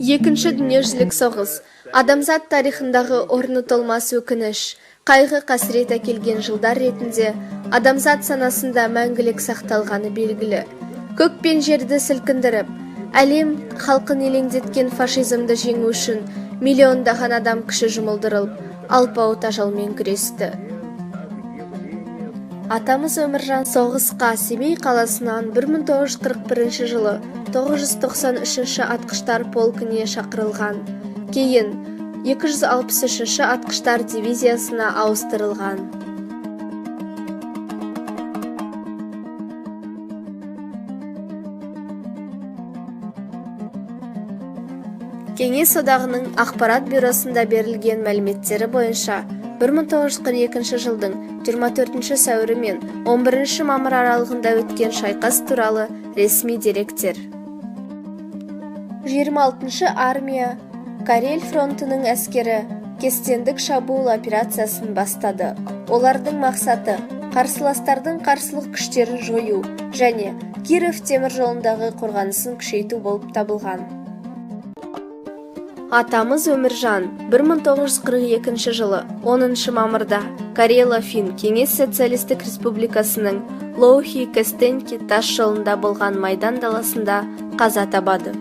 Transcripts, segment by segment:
Екінші дүниежүзілік соғыс адамзат тарихындағы орны толмас өкініш, қайғы қасірет әкелген жылдар ретінде адамзат санасында мәңгілік сақталғаны белгілі. Көк пен жерді сілкіндіріп, әлем халқын елеңдеткен фашизмді жеңу үшін миллиондаған адам күші жұмылдырылып, алпауыт ажалмен күресті. Атамыз Өміржан соғысқа Семей қаласынан 1941 жылы 993-ші атқыштар полкіне шақырылған. Кейін 263-ші атқыштар дивизиясына ауыстырылған. Кеңес одағының ақпарат бюросында берілген мәліметтері бойынша 1942 жылдың 24 сәуірі мен 11 мамыр аралығында өткен шайқас туралы ресми деректер. 26-шы армия Карел фронтының әскері кестендік шабуыл операциясын бастады. Олардың мақсаты қарсыластардың қарсылық күштерін жою және Киров темір жолындағы қорғанысын күшейту болып табылған. Атамыз Өміржан 1942 жылы 10 мамырда Карело-Фин Кеңес Социалистік Республикасының Лоухи-Костенки тас жолында болған майдан даласында қаза табады.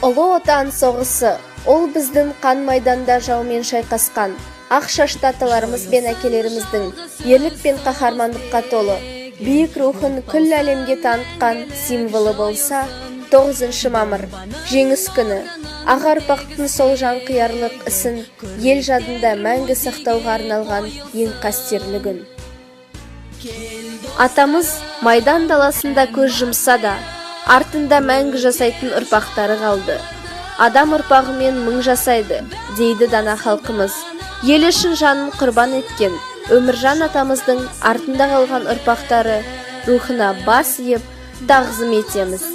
Ұлы Отан соғысы ол біздің қан майданда жаумен шайқасқан ақ шашты аталарымыз бен әкелеріміздің ерлік пен қаһармандыққа толы биік рухын күллі әлемге танытқан символы болса, 9 мамыр жеңіс күні аға ұрпақтың сол жанқиярлық ісін ел жадында мәңгі сақтауға арналған ең қастерлі күн. Атамыз майдан даласында көз жұмса да, артында мәңгі жасайтын ұрпақтары қалды. Адам ұрпағымен мың жасайды, дейді дана халқымыз. Ел үшін жанын құрбан еткен Өміржан атамыздың артында қалған ұрпақтары рухына бас иіп, тағзым етеміз.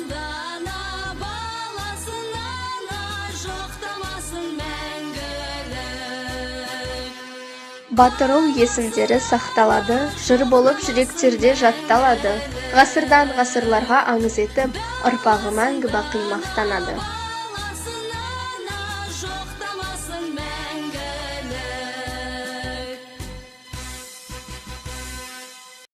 Батыр ұл есімдері сақталады, жыр болып жүректерде жатталады. Ғасырдан ғасырларға аңыз етіп, ұрпағы мәңгі бақи мақтанады.